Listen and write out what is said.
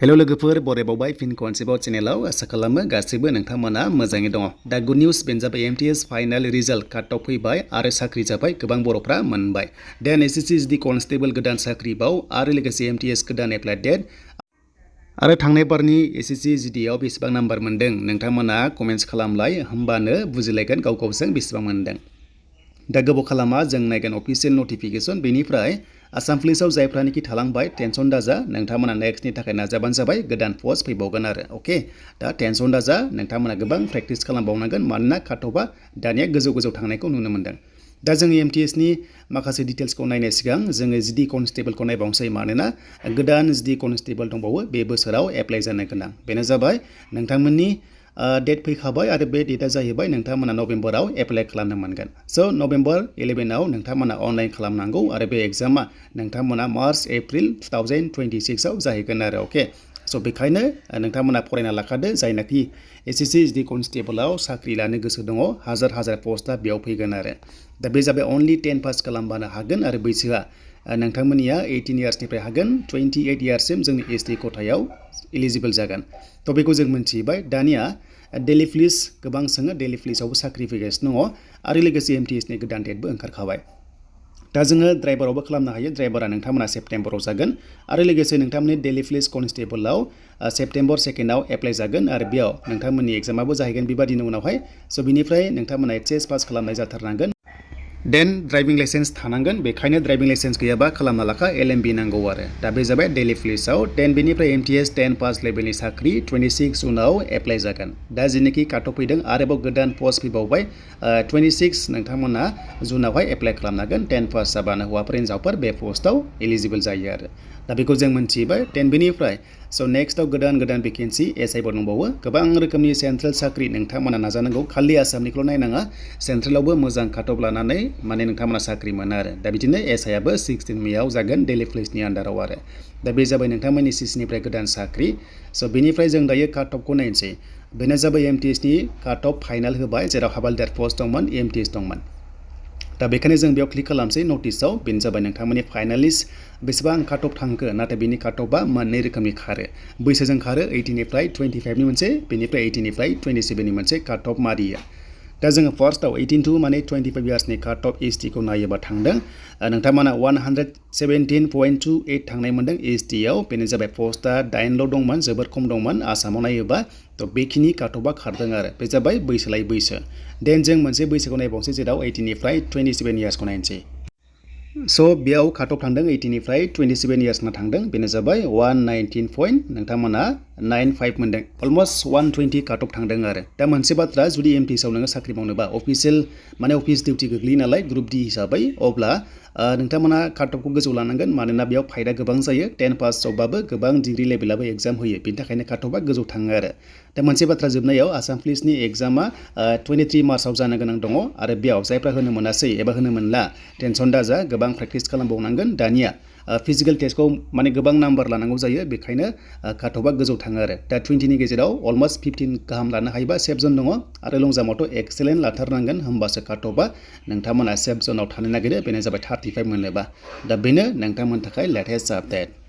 Hello लोगोफोर बरायबावबाय फिन concept चेनेलाव आसा खालामो गासैबो नोंथांमोना मोजाङै दङ। दा गुड निउज बेनो जाबाय MTS final result cut off फैबाय आरो साख्रि जाबाय गोबां बर'फ्रा मोनबाय। देन SSC कनस्टेबल गोदान साख्रि बाव आरो लोगोसे MTS गोदान एप्लाइ डेट आरो थांनाय बारनि SSC GDआव बेसेबां नाम्बार मोन्दों नोंथांमोना कमेन्ट्स खालामलाय होमबानो बुजिलायगोन गाव गावजों बेसेबां मोन्दों। दा गोबाव खालामा जों नायगोन अफिसियेल नटिफिकेशन बेनिफ्राय आसाम पुलिसाव जायफ्रानोखि थालांबाय टेनसन दाजा नोंथांमोना नेक्स्टनि थाखाय नाजाबानो जाबाय गोदान पस्ट फैबावगोन आरो अके दा टेनसन दाजा नोंथांमोना गोबां प्रेक्टिस खालामबावनांगोन मानोना काटअफआ दानिया गोजौ थांनायखौ नुनो मोन्दों। दा जोङो MTSनि माखासे डिटेल्सखौ नायनाय सिगां जोङो GD कनस्टेबलखौ नायबावनोसै मानोना गोदान GD कनस्टेबल दंबावो बे बोसोराव एप्लाइ जानो गोनां बेनो जाबाय नोंथांमोननि डेट फैखाबाय आरो बे डेटआ जाहैबाय नोंथांमोना नभेम्बराव एप्लाइ खालामनो मोनगोन। स' नभेम्बर 11आव नोंथांमोना अनलाइन खालामनांगौ आरो बे एग्जामा नोंथांमोना मार्च एप्रिल 2026आव जाहैगोन आरो अके स' बेखायनो नोंथांमोना फरायना लाखादो जायनाखि SSC GD कनस्टेबलाव साख्रि लानो गोसो दङ हाजार पस्टआ बेयाव फैगोन आरो दा बे जाबाय अनलि 10 पास खालामबानो हागोन आरो बैसोआ नोंथांमोननिया 18 इयार्सनिफ्राय हागोन 28 इयार्ससिम जोंनि SD खथायाव इलिजिबल जागोन। थ' बेखौ जों मोनथिबाय दानिया डेली पुलिस गोबां सोङो डेली पुलिसावबो साख्रि फैगासिनो दङ आरो लोगोसे MTSनि गोदान डेटबो ओंखारखाबाय। दा जोङो ड्राइभारावबो खालामनो हायो ड्राइभारा नोंथांमोना सेप्तेम्बराव जागोन आरो लोगोसे नोंथांमोननि डेली पुलिस कनस्टेबलाव सेप्तेम्बर 2nd एप्लाइ जागोन आरो बेयाव नोंथांमोननि एग्जामाबो जाहैगोन बेबादिनो उनावहाय स' बिनिफ्राय नोंथांमोना HS पास खालामनाय जाथारनांगोन। देन ड्राइभिं लाइसेन्स थानांगोन बेखायनो ड्राइभिं लाइसेन्स गैयाबा खालामना लाखा LMB नांगौ आरो दा बे जाबाय डेली पुलिसाव देन बेनिफ्राय MTS 10 पास लेभेलनि साख्रि 26 उनाव एप्लाइ जागोन। दा जेनोखि काट अफ फैदों आरोबाव गोदान पस्ट फैबावबाय 26 नोंथांमोना जुनावहाय एप्लाइ खालामनांगोन 10 पास जाबानो हौवाफोर हिन्जावफोर बे पस्टआव एलिजिबल जायो आरो दा बेखौ जों मोनथिबाय देन बेनिफ्राय स' नेक्स्टआव गोदान भेकेन्सि SIबो दंबावो गोबां रोखोमनि सेन्ट्रेल साख्रि नोंथांमोना नाजानांगौ खालि आसामनिखौल' नायनाङा सेन्ट्रेलावबो मोजां काट अफ लानानै माने नोंथांमोना साख्रि मोनो आरो दा बिदिनो SIआबो 16 मेआव जागोन डेली पुलिसनि आन्डाराव आरो दा बे जाबाय नोंथांमोननि SSCनिफ्राय गोदान साख्रि स' बेनिफ्राय जों दायो काट अफखौ नायनोसै बेनो जाबाय MTSनि काट अफ फाइनाल होबाय जेराव हाबालदार पस्ट दंमोन MTS दंमोन। दा बेखायनो जों बेयाव क्लिक खालामसै नटिसआव बेनो जाबाय नोंथांमोननि फाइनालिस्ट बेसेबां काट अफ थांखो नाथाय बेनि काट अफआ मोननै रोखोमनि खारो बैसोजों खारो 18 निफ्राय 25नि मोनसे बेनिफ्राय 18 निफ्राय 27नि मोनसे काट अफ मारियो। दा जोङो फार्स्टआव 18 to माने 25 इयार्सनि काट अफ STखौ नायोबा थांदों नोंथांमोना 117.28 थांनाय मोन्दों STआव बेनो जाबाय पस्टआ 8ल' दंमोन जोबोर खम दंमोन आसामाव नायोबा थ' बेखिनि काट अफआ खारदों आरो बे जाबाय बैसो लायै बैसो देन जों मोनसे बैसोखौ नायबावनोसै जेराव 18 निफ्राय 27 इयार्सखौ नायनोसै स' बेयाव काट अफ थांदों 18 निफ्राय 27 इयार्सना थांदों बेनो जाबाय 119 पइन्ट नोंथांमोना 95 मोन्दों अलमस्ट 120 काट अफ थांदों आरो दा मोनसे बाथ्रा जुदि MTSआव नोङो साख्रि मावनोबा अफिसियेल माने अफिस डिउटि गोग्लैयो नालाय ग्रुप D हिसाबै अब्ला नोंथांमोना काट अफखौ गोजौ लानांगोन मानोना बेयाव फायदा गोबां जायो 10 पास जबबाबो गोबां डिग्री लेभेलाबो एग्जाम होयो बेनि थाखायनो काट अफआ गोजौ थाङो आरो दा मोनसे बाथ्रा जोबनायाव आसाम पुलिसनि एग्जामा 23 मार्चआव जानो गोनां दङ आरो बेयाव जायफ्रा होनो मोनासै एबा होनो मोनला टेनसन दाजा गोबां प्रेक्टिस खालामबावनांगोन दानिया फिजिकेल टेस्टखौ माने गोबां नाम्बार लानांगौ जायो बेखायनो काट अफआ गोजौ थाङो आरो दा 20नि गेजेराव अलमस्ट 15 गाहाम लानो हायोबा सेफ जन दङ आरो लं जाम्पआवथ' एक्सेलेन्ट लाथारनांगोन होमबासो काट अफआ नोंथांमोना सेफ जनाव थानो नागिरो बेनो जाबाय 35 मोनोबा दा बेनो नोंथांमोननि थाखाय लेटेस्ट आपडेट।